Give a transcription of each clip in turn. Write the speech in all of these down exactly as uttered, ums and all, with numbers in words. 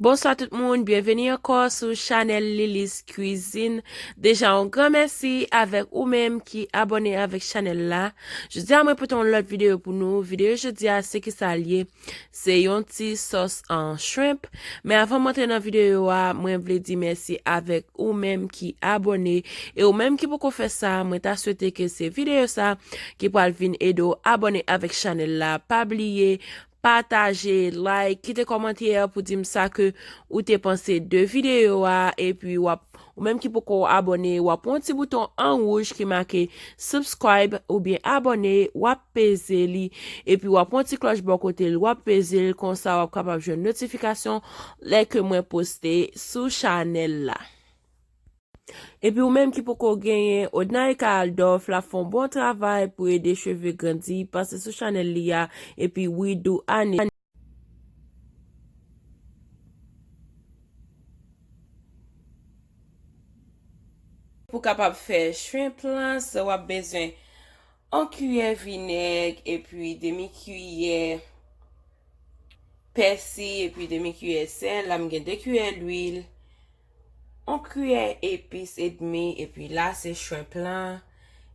Bonswa tout moun, byenveni ankò sou chanèl Lily's Cuisine. Deja, yon gran mèsi avèk ou menm ki abòne avèk chanèl la. Jodi a, mwen pote yon lòt videyo pou nou. Videyo jodi a, se kisa l ye? Se yon ti sòs an shrimp. Men avan m antre nan videyo a, mwen vle di mèsi avèk ou menm ki abòne. E ou menm ki poko fè sa, mwen ta swete ke se videyo sa ki pral vin ede w abòne avèk chanèl la. Pa bliye, pataje, like, kite kòmantè pou di m sa ke ou te panse de videyo a, epi w ap, ou menm ki poko abòne, w ap wè yon ti bouton an wouj ki make subscribe oubyen abòne, w ap peze li, epi w ap wè yon ti klòch bò kote l, w ap peze l, konsa w ap kapab jwenn notifikasyon lè ke mwen poste sou chanèl la. Epi ou menm ki poko genyen, Odnaika Aldorf la fè yon bon travay pou ede cheve grandi, pase sou chanèl li a, epi We Do Ane. Pou kapab fè shrimp lan, so w ap bezwen yon kiyè vinèg, epi demi kiyè pèsi, epi demi kiyè sèl. La m gen de kiyè lwil, yon kiyè epis edmi, epi la se shrimp lan.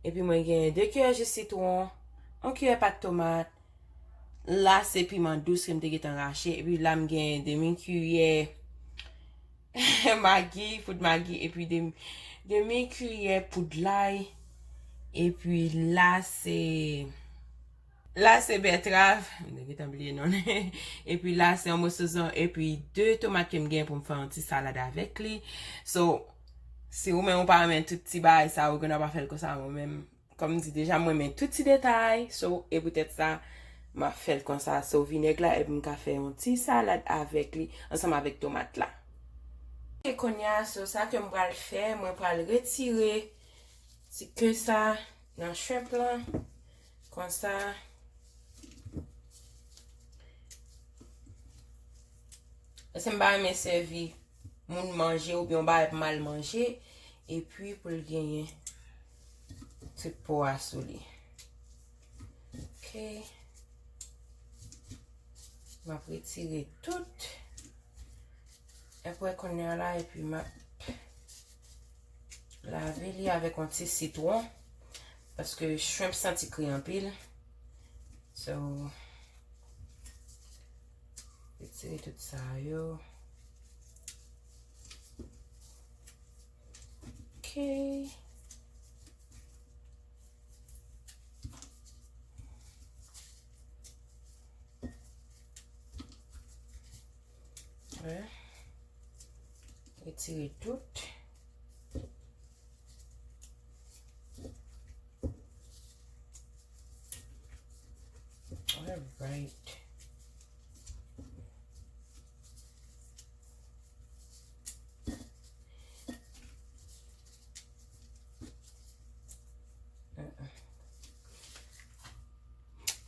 Epi mwen gen de kiyè ji sitwon, yon kiyè pat tomat. La se piman dous ke m te gentan rache. Epi la m gen demi kiyè Magi, poud magi, epi demi, demi kiyè poud lay. Epi la se, la se bètrav, m te gentan bliye non l. Epi la se yon moso zon, epi de tomat ke m gen pou m fè yon ti salad avèk li. So, si ou menm ou pa renmen tout ti bagay sa, ou gen dwa pa fè l konsa, mwen menm, kòm m di deja, m renmen tout ti detay, so, e poutèt sa, m ap fè l konsa. So, vinèg la, epi m ka fè yon ti salad avèk li, ansanm avèk tomat la. E kounye a, so, sa ke m pral fè, mwen pral retire ti ke sa nan shrimp lan, konsa. Paske m pa renmen sèvi moun manje oubyen yon bagay pou mal manje, epi pou l genyen tout po a sou li. Ok. M ap retire tout. Apre kounye a la, epi m ap lave li avèk yon ti sitwon, paske shrimp santi kri anpil. So, retire tout sa yo. Ok. Wè. Retire tout. Alright.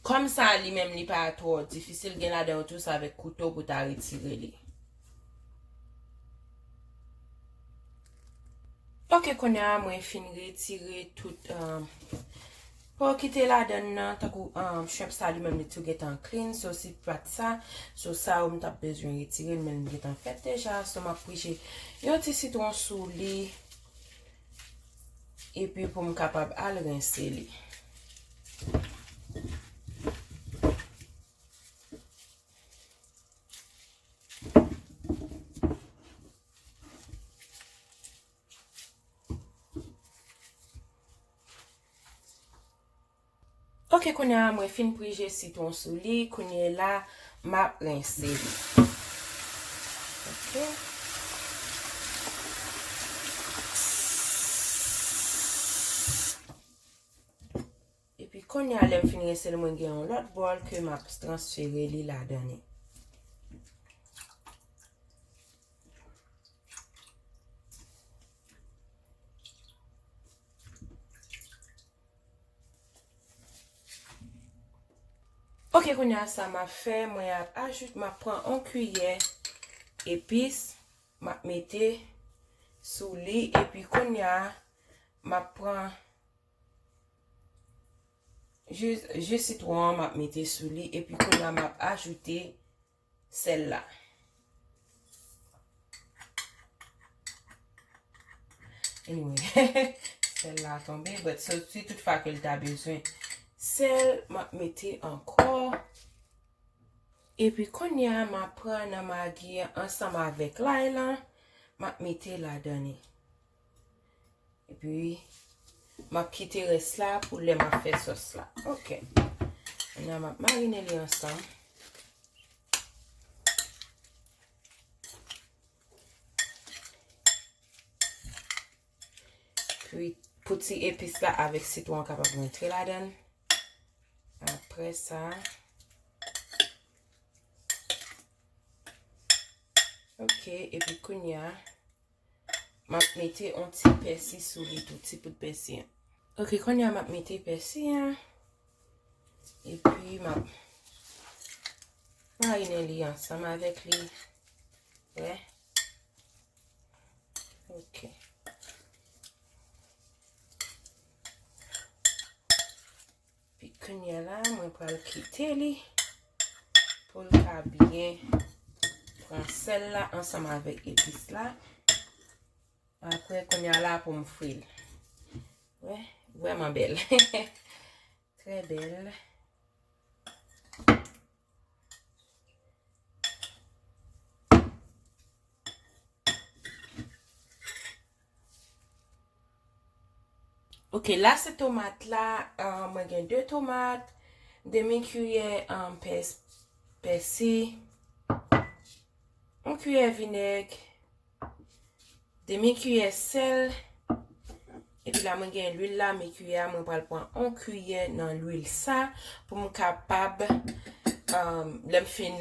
Kòm sa li menm li pa twò difisil, gen ladan yo tou sa avèk kouto pou ta retire li. Ok, kounye a mwen fin retire tout, um, po ki te ladan nan, tankou, um, shrimp sa li menm li tou gentan clean, so si pat sa, so sa yo m t ap bezwen retire l, men l gentan fèt deja, so m ap prije yon ti sitwon sou li. Epi pou m kapab al rense li. Ok, kounye a mwen fin prije sitwon sou li, kounye la m ap rense li. Ok. Epi kounye a lè m fin rense l, mwen gen yon lòt bòl ke m ap transfere li ladan li. Ok, kounye a sa m ap fè, mwen ap ajoute, m ap pran yon kiyè epis, m ap mete sou li, epi kounye a m ap pran ji, ji sitwon an, m ap mete sou li, epi kounye a m ap ajoute sèl la. Anyway, sèl la tonbe, but so, si tout fwa ke l ta bezwen sèl, m ap mete ankò. Epi kounye a, m ap pran nan magi an ansanm avèk lay lan, m ap mete ladan li. Epi, m ap kite rès la pou lè m ap fè sòs la. Ok. Kounye a, m ap marine li ansanm. Epi, pou ti epis la avèk sitwon an kapab rantre ladan l. Apre sa, ok, epi kounye a, m ap mete yon ti pèsi sou li tou, ti poud pèsi an. Ok, kounye a m ap mete pèsi an, epi m ap marine li ansanm avèk li. Wè. Ok. Pi kounye a la, mwen pral kite li pou l ka byen pran sèl la ansanm avèk epis la. Apre, kounye a la pou m fri l. Wè, vrèman bèl. Trè bèl. Ok, la se tomat la. Ah, mwen gen de tomat, demi kiyè, ah, pès-, pèsi, yon kiyè vinèg, demi kiyè sèl. Epi la, mwen gen lwil la, men kiyè a, mwen pral pran yon kiyè nan lwil sa pou m kapab, ah, lè m fin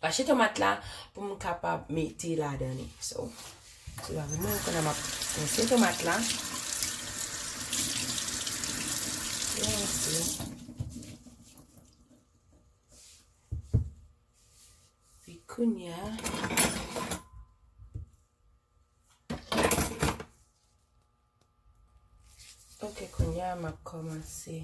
mache tomat la pou m kapab mete ladan li. So, se pa vreman konnen m ap rense tomat la. Rense. Pi kounye a, Ok, kounye a m ap kòmanse.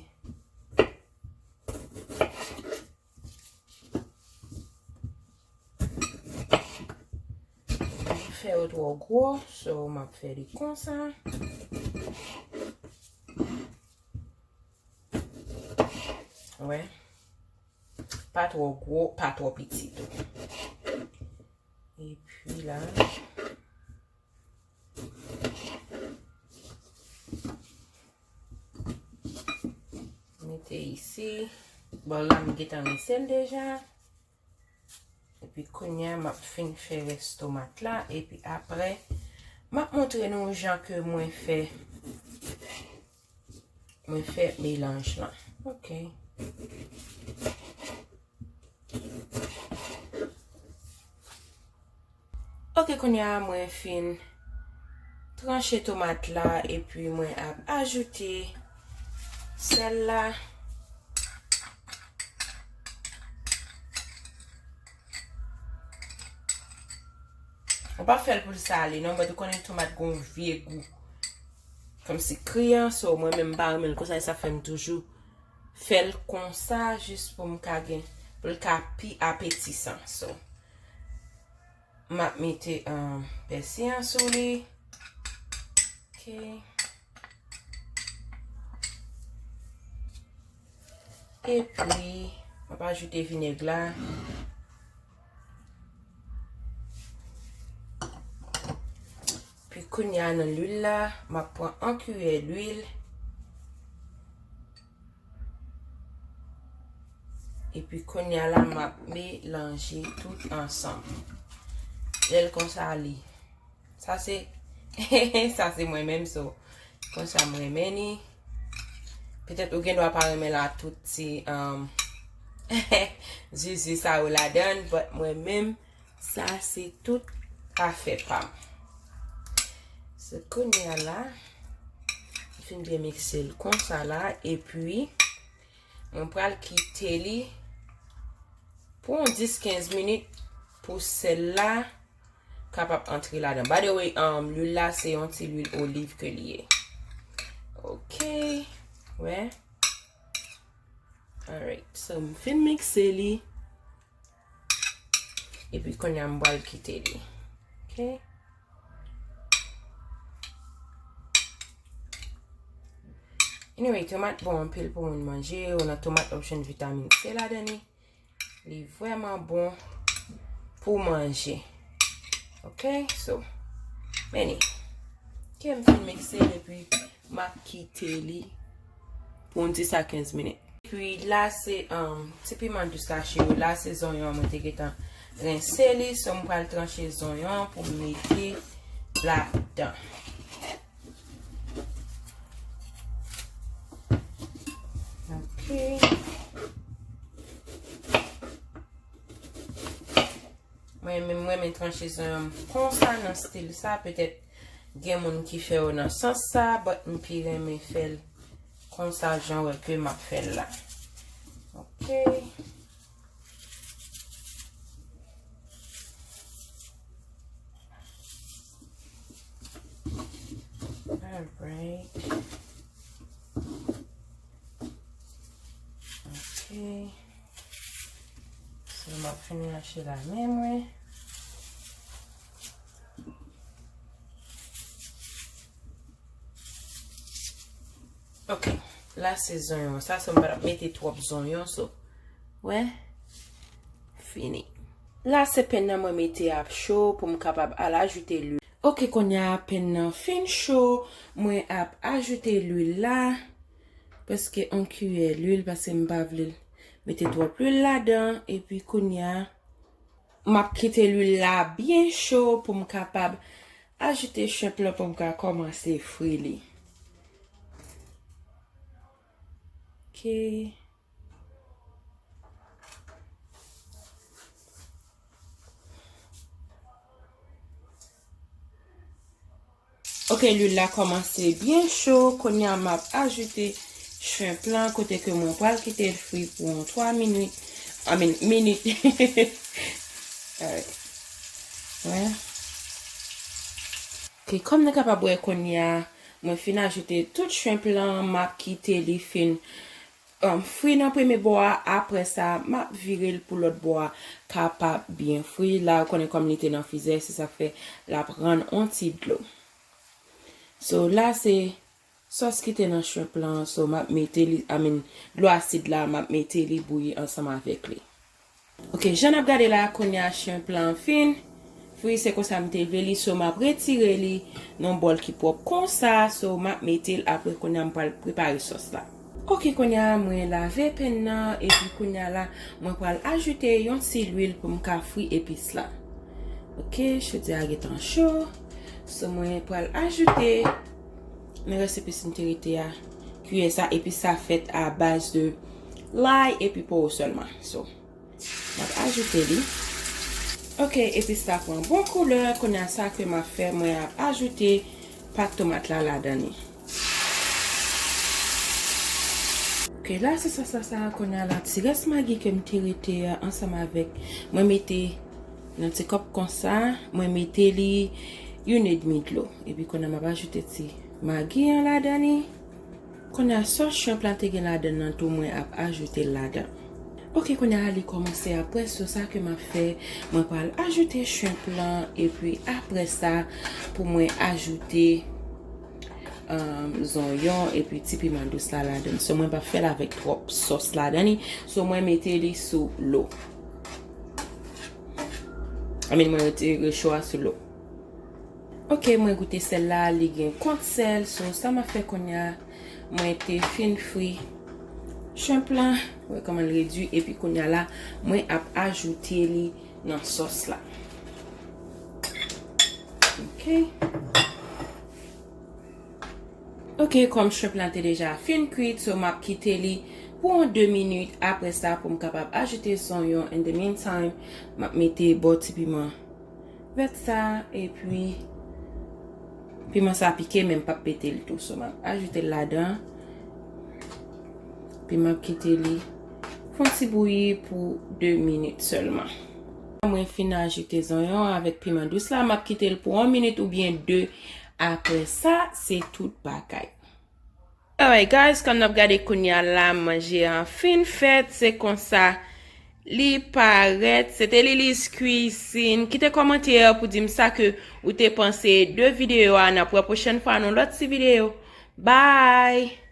M fè yo twò gwo, so m ap fè li konsa. Wè. Pa twò gwo, pa twò piti tou. Epi la, mete isi. Bòl la, m gentan rense l deja. Epi kounye a, m ap fin fè rès tomat la. Epi apre, m ap montre nou jan ke mwen fè, mwen fè melanj lan. Ok. Ok, kounye a mwen fin tranche tomat la, epi mwen ap ajoute sèl la. Ou pa fè l pou l sale, non, but ou konnen tomat gon vye gou. Kòmsi kriyan, so mwen menm m pa renmen l konsa, e sa fè m toujou fè l konsa, jis pou m ka gen, pou l ka pi apetisan. So, m ap mete, um, pèsi an sou li. Ok. Epi, m ap ajoute vinèg la. Pi kounye a nan lwil la, m ap pran yon kiyè lwil. Epi kounye a la, m ap melanje tout ansanm. Lè l konsa li. Sa se, sa se mwen menm, so, konsa m renmen li. Petèt ou gen dwa pa renmen l a tout ti, um, zuzu sa yo ladan, but mwen menm, sa se tout afè pa m. So, kounye a la, m fin byen mikse l konsa la, epi mwen pral kite li pou yon dis kenz minit pou sèl la kapab antre ladan. By the way, um, lwil la se yon ti lwil oliv ke li ye. Ok, wè. Alright, so m fin mikse li. Epi kounye a m pral kite li. Ok. Anyway, tomat bon anpil pou moun manje. Ou nan tomat w ap jwenn vitamin C ladan li. Li vrèman bon pou manje. Ok, so, men li. Ok, m fin mikse l epi m ap kite li pou yon dis a kenz minit. Epi la se um, ti piman dous kache yo. La se zonyon an mwen te gentan rense li. So m pral tranche zonyon an pou m mete ladan. Ok. Mwen menm, mwen renmen tranche zonyon m konsa, nan stil sa. Petèt gen moun ki fè yo nan sans sa, but m pi renmen fè l konsa, jan w wè ke m ap fè l la. Ok. Alright. Ok. So, m ap fini mache la men mwen. Ok. La se zonyon. Sa, so m pa t ap mete twòp zonyon, so. Wè. Fini. La se pen nan mwen mete ap cho pou m kapab al ajoute lwil. Ok, kounye a pen nan fin cho, mwen ap ajoute lwil la. Prèske yon kiyè lwil, paske m pa vle mete twòp lwil ladan. Epi kounye a, m ap kite lwil la byen cho pou m kapab ajoute shrimp lan pou m ka kòmanse fri li. Ok. Ok, lwil la kòmanse byen cho. Kounye a, m ap ajoute shrimp lan, kote ke mwen pral kite l fri pou yon twa minit. I mean, minit. Alright. Wè. Ok, kòm nou kapab wè kounye a, mwen fin ajoute tout shrimp lan, m ap kite li fin um, fri nan premye bò a, apre sa, m ap vire l pou lòt bò a kapab byen fri. La, ou konnen kòm li te nan frizè, se sa k fè l ap rann on ti dlo. So, la, se sòs ki te nan shrimp lan. So, m ap mete li, I mean, dlo asid la, m ap mete li bouyi ansanm avèk li. Ok, jan n ap gade la, kounye a shrimp lan fin fri, se konsa m te vle li, so m ap retire li nan bòl ki pwòp konsa, so m ap mete l apre, kounye a m pral prepare sòs la. Ok, kounye a mwen lave pen nan, epi kounye a la, mwen pral ajoute yon ti lwil pou m ka fri epis la. Ok, chodyè a gentan cho, so mwen pral ajoute nan rès epis m te rete a, kiyè sa, epis sa fèt a baz de lay epi powo sèlman. So, m ap ajoute li. Ok, epis la pran bon koulè. Kounye a sa ke m ap fè, mwen ap ajoute pat tomat la ladan li. Ok, la se sa, sa, sa, kounye a la, ti rès magi ke m te rete a, ansanm avèk, mwen mete nan ti kòp konsa, mwen mete li youn edmi dlo. Epi kounye a m ap ajoute ti magi an ladan li. Kounye a, sòs shrimp lan te gen ladan nan tou, mwen ap ajoute l ladan. Ok, kounye a, li kòmanse ap prè, so sa ke m ap fè, mwen pral ajoute shrimp lan, epi apre sa, pou mwen ajoute, um, zonyon, epi ti piman dous la ladan. So, mwen p ap fè l avèk twòp sòs ladan li. So, mwen mete li sou lo. I mean, mwen retire cho a sou lo. Ok, mwen goute sèl la, li gen kont sèl. So, sa m ap fè kounye a, mwen te fin fri shrimp lan. Wè kòman l redui. Epi kounye a la, mwen ap ajoute li nan sòs la. Ok. Ok, kòm shrimp lan te deja fin kwit, so m ap kite li pou yon de minit. Apre sa, pou m kapab ajoute zonyon. In the meantime, m ap mete bò ti piman vèt sa, epi piman sa pike, men m p ap pete l tou. So, m ap ajoute l ladan. Epi m ap kite li fè yon ti bouyi pou de minit sèlman. Mwen fin ajoute zonyon avèk piman dous la, m ap kite l pou yon minit oubyen de. Apre sa, se tout bagay. Alright, guys, kòm n ap gade kounye a la, manje an fin fèt, se konsa li parèt. Se te Lily's Cuisine. Kite kòmantè pou di m sa ke ou te panse de videyo a. N ap wè pwochèn fwa nan lòt ti videyo. Bye!